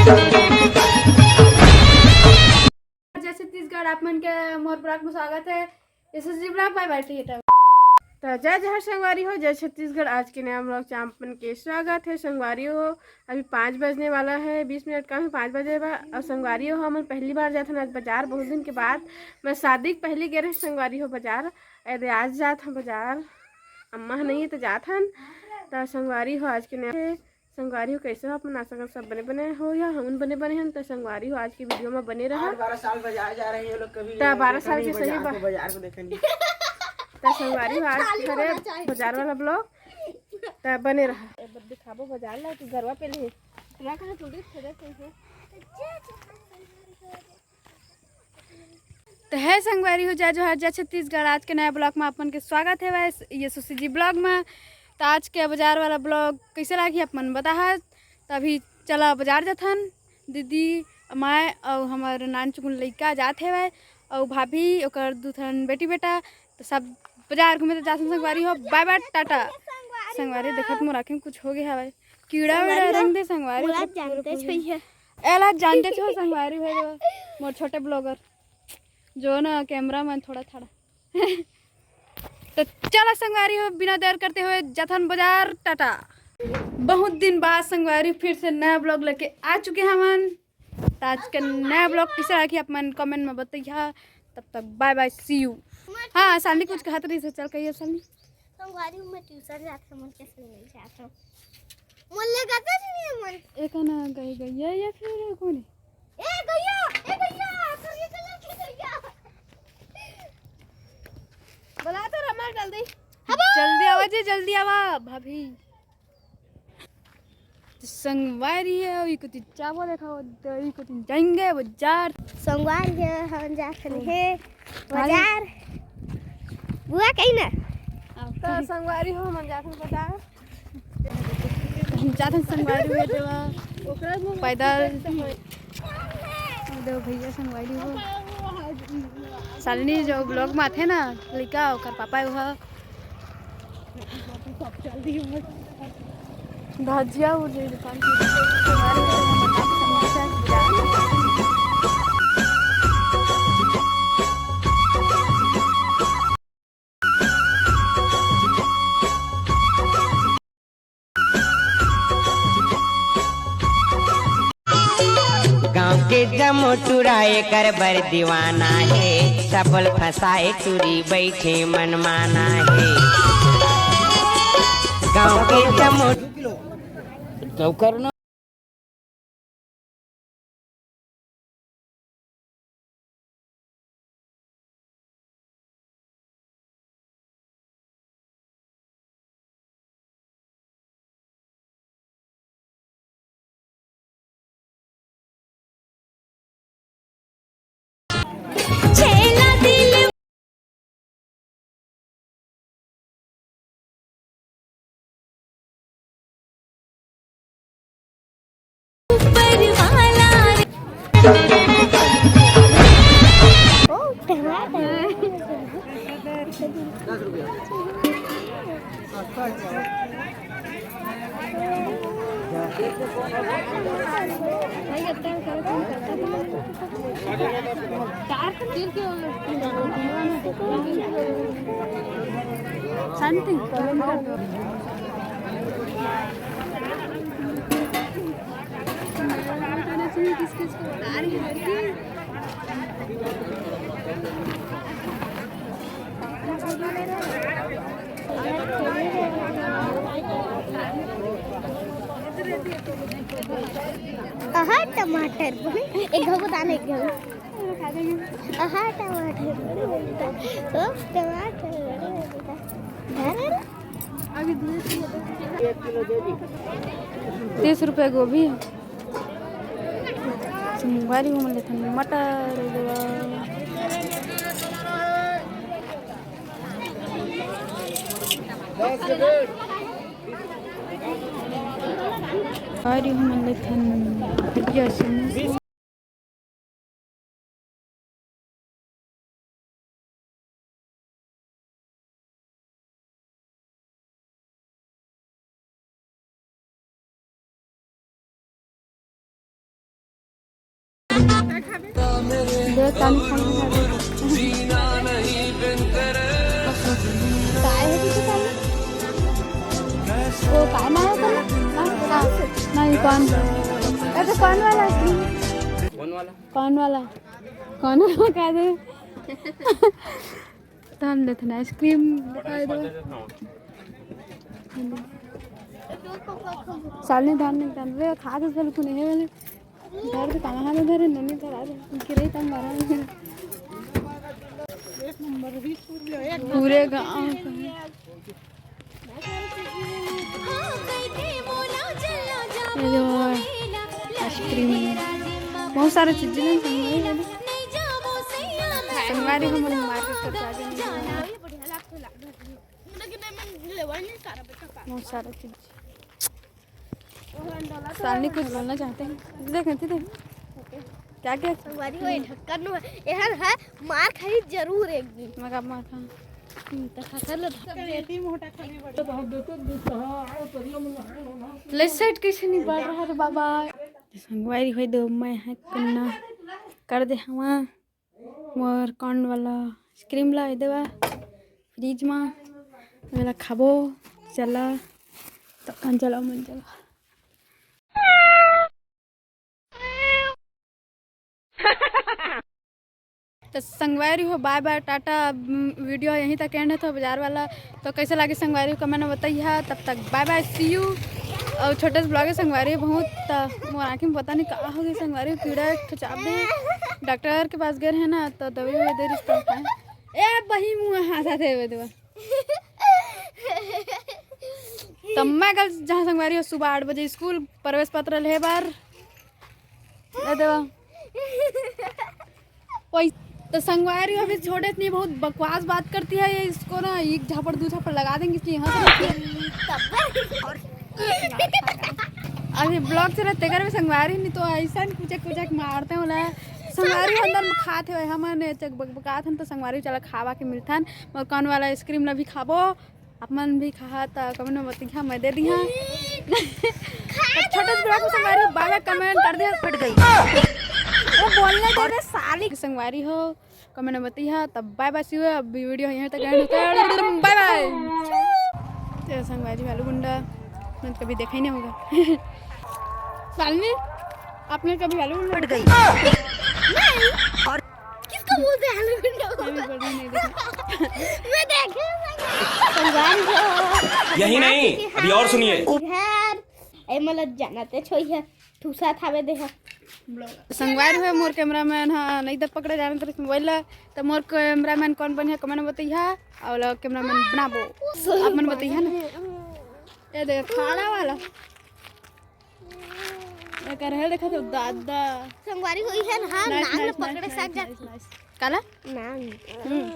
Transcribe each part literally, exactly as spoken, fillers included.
जय छत्तीसगढ़, आप मन के मोर ब्लॉग में स्वागत है। यशस्वी ब्लॉग, बाय बाय, टाटा। तो जय जोहार संगवारी हो, जय छत्तीसगढ़। आज के नया ब्लॉग में आप मन के स्वागत है संगवारी हो। अभी पाँच बजने वाला है, बीस मिनट कम है, पाँच बजे बा। और संगवारी हो, हमन पहली बार जाथन आज बाजार, बहुत दिन के बाद। मैं शादी के पहली गे रहे संगवारी हो बाजार, अरे आज जात हम बाजार, अम्मा ह नहीं है तो जात हन। तो संगवारी हो, आज के नया संगवारी हो, कैसे हो आप मन? आशा करत सब बने बने हो या हमन बने बने हन। त संगवारी हो, आज के वीडियो में बने रहा। आज बारह साल बाजार जा रहे हैं ये लोग, कभी त बारह साल के सही बाजार बा-, को, बाजार को देखे नहीं। त संगवारी हो, आज साल ही हरे होना चाहिए। बाजार वाला ब्लॉग, त बने रहा। ए, ब-, दिखाबो बाजार ला कि गरवा पे ले। तेरा कहाँ थोड़ी खरीदे थे? तो है संगवारी हो, जय जोहार, जय छत्तीसगढ़। आज के नया ब्लॉग में आप मन के स्वागत है। वैसे ये सुशी जी ब्लॉग में। तो आज के बाजार वाला ब्लॉग कैसे लागी आप मन बताहा। तो अभी चला बाजार जथन, दीदी, माय और हमार नान चुकुन लइका जात हेवय और भाभी ओकर दू ठन बेटी बेटा। तो सब बाजार घूमे तो जाथन संगवारी हो। बाय बाय, टाटा। संगवारी देखत मोर आँखें में कुछ हो गया हवय, कीड़ा वीड़ा संगवारी हो, रंग दे संगवारी हो, मोला पूरा जानते पूरा छो ये। एला जानते छो संगवारी हो, मोर छोटे ब्लॉगर। जो ना कैमरा मैन थोड़ा थोड़ा। तो चला संगवारी हो, बिना देर करते हुए जथन बाजार, टाटा। बहुत दिन बाद संगवारी फिर से नया ब्लॉग लेके आ चुके हैं हमन। तो आज का नया ब्लॉग कैसे रहा कि आप मन कमेंट में बताइए। तब तक बाय बाय, सी यू। हाँ, सालनी कुछ कहत रही से, चल कहिए सालनी। संगवारी हो, मैं ट्यूशन जात हूँ, मन कैसे नहीं जात हूँ। मोर ले गते नहीं है मन। एक ना गई गई है या फिर कौन है? ए गैया, ए गैया, करिया कलर की गैया। बुला तो रमन जल्दी। हबो। जल्दी आवा जी, जल्दी आवा भाभी। तो संगवारी है, वही कुछ चावल देखा, वही कुछ जाएंगे बाजार। संगवारी है, हम जात हन हे बाजार। बुआ कही ना। तो संगवारी हो, हम जात हन बाजार। जाथन संगवारी हो देवा पैदल। देखो भैया संगवारी हो। सालनी जो ब्लॉग में आथे ना, लइका ओकर पापा वो। धजिया वो जे दुकान की। गांव के जम्मो टूरा एकर बर दीवाना हे, सबल फसाए टूरी बैठे मनमाना हे। गांव के जम्मो तो करना। शांति। कहाँ टमाटर? एक घऊ दाना, एक घऊ। आहा, टमाटर। ओ, टमाटर। अरे, अरे। तीस रुपये गोभी। संगवारी हो, हमन लेथन मटर। संगवारी हो, हमन लेथन भुजिया समोसा। दे, तानी खाना खा ले। काय है पीछे सामने? वो काय मारा था ना? हाँ, हाँ। नहीं, कौन? अरे, कौन वाला आइसक्रीम? कौन वाला? कौन वाला? कौन वाला कह दे? धान देथे ना, आइसक्रीम दिखाई दो। सालनी धान नहीं, धान रे, खा के बिल्कुल नहीं है वाले। घर के कहाँ है, घर है, ननी तो रात गिरे तम मारा। पूरे गांव का है। ये जो आइसक्रीम है, बहुत सारे चीजें हैं, संगवारी, संगवारी हमन मार्केट कर जाके नहीं आए। बहुत सारा चीज। सालनी कुछ बोलना चाहते हैं, देख, देख, देख। क्या, क्या? संगवारी हो, ये ढक्कन नो है, एहर है, मार खाही जरूर एक दिन। मगर मार खा। हम्म, तो खा, खा लो। लेफ्ट साइड कैसे नहीं बढ़ रहा रे बाबा? संगवारी होय दो, मैं है कन्ना कर दे हवा। मोर कौन वाला आइसक्रीम ला ए देवा फ्रिज मा, एला खाबो। चला तो कौन चला, मन चला। तो संगवारी हो, बाय बाय, टाटा। वीडियो यहीं तक एंड है तो बाजार वाला। तो कैसे लगे संगवारी हो, कमेंट में बताइए। तब तक बाय बाय, सी यू। और छोटे से ब्लॉग है संगवारी हो, बहुत, तो मोर आँखी में पता नहीं का हो गई संगवारी हो, कीड़ा एक ठो चाप दे। डॉक्टर के पास गए है ना, तो दवाई ववाई दे रही है। ए बही, मुँह हाथ हाथ है देवा। तब मैं कल जहाँ संगवारी हो, सुबह आठ बजे स्कूल प्रवेश पत्र ले बार। ए देवा। वही तो संगवारी अभी छोटे से नहीं, बहुत बकवास बात करती है ये। इसको ना एक झापड़ दो झापड़ लगा देंगे, इसलिए हंस रही थी। अभी ब्लॉग चला तेकर में संगवारी नहीं तो ऐसा कुछ कुछ मारते हो ना। संगवारी अंदर में खाते हुए हमन चक बकबकात हन तो संगवारी चला खावा के मिलथन। और कौन वाला आइसक्रीम ला भी खाबो, आप मन भी खाहा त कमेंट में बतिहा, मैं दे दिहा। छोटे से ब्लॉग में संगवारी बाय बाय, कमेंट कर दिया, फट गई। वो बोलने दे रे साली। संगवारी हो, कमेंट में बतिहा, तब बाय बाय, सी यू। अब वीडियो यहीं तक एंड होता है, बाय बाय। तेरा संगवारी भालू गुंडा, मैं तो कभी देखा ही नहीं होगा। सालनी, आपने कभी भालू गुंडा फट गई। नहीं। और किसको बोलते हैं भालू गुंडा? मैं भी बोल रही हूँ, नहीं देखा। मैं देखे हूँ, मैं देखे हूँ। यही नहीं, अभी और सुनिए। इधर, ए, मतलब, जाना ते छोई है। ठूसा थावे दे है। संगवारी हो, मोर कैमरामैन हा नहीं दे पकड़े जाने तेरे मोबाइल ला, तो मोर कैमरामैन कौन बनिया, कमेंट में बतैहा, और कैमरामैन बनाबो, आप मन बतैहा ना। ये देख, खाड़ा वाला। ये कर है, देखा तो दादा। संगवारी होई है ना, नाइस, नांग नाइस, पकड़े नाइस, साथ नाइस, जाती। नाइस। काला? नांग। हम्म।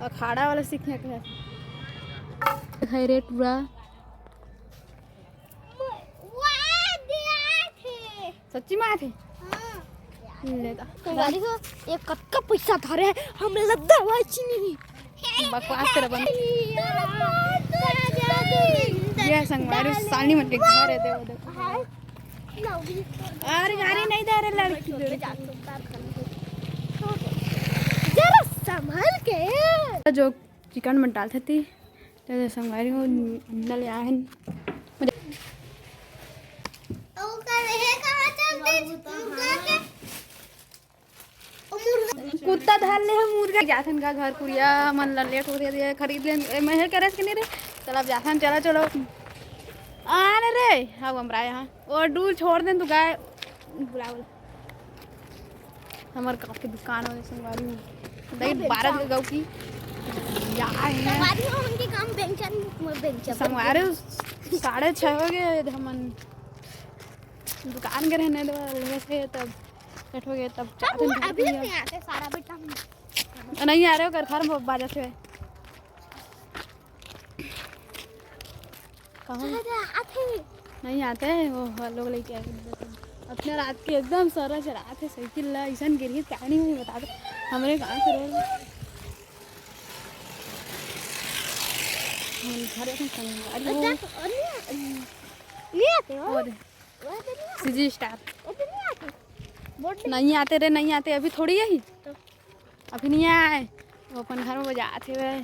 और खाड़ा वाला सीखे के है। है रे टूरा। सच्ची में आथे? हाँ। ले दा। संगवारी हो, ये कतका पैसा धरे है, हम लद्दा वाची नहीं। बकवास तेरा बंद। ये संगवारी सानी मन के घर है, देखो, देखो। अरे गाड़ी नहीं दे रहे लड़की। जरा संभाल के। जो चिकन में डालथे ती, ते संगवारी हो, नल आए हैं। कुत्ता धर ले हम मुर्गा। जाथन का घर कुरिया मन ला लेट हो रही है, खरीद ले। ए, मैं हे करे के नहीं रे। चल अब जाथन, चला चलो। आ रे रे, हाँ हमरा यहाँ। और डूल छोड़ देन तू गाय। बुला, बुला। हमर गाँव के दुकान वाले संगवारी में। दही बारह के गाँव की। या है। संगवारी हो, हमके गाँव बेंचन, बेंचन। संगवारी साढ़े छः हो गए, हमन दुकान के रहने दो, लेने से तब लेट हो गए, तब हम चाहते हैं अभी घर नहीं आते सारा बेटा हम। नहीं आ रहे हो, घर फार्म बाजा से। कहाँ? अरे, आते। नहीं आते हैं, वो लोग लेके आए थे। अपने रात के एकदम सरस रात है, साइकिल ला, ऐसन गिरही, क्या नहीं हुई, बता दो। हमारे गाँव से रोड। हम घर में संगवारी हो। अच्छा, तो और नहीं आते? नहीं आते हो? और सीजी स्टार। नहीं आते रे, नहीं आते, अभी थोड़ी यही। अभी नहीं आए, वो अपन घर में बजात हे।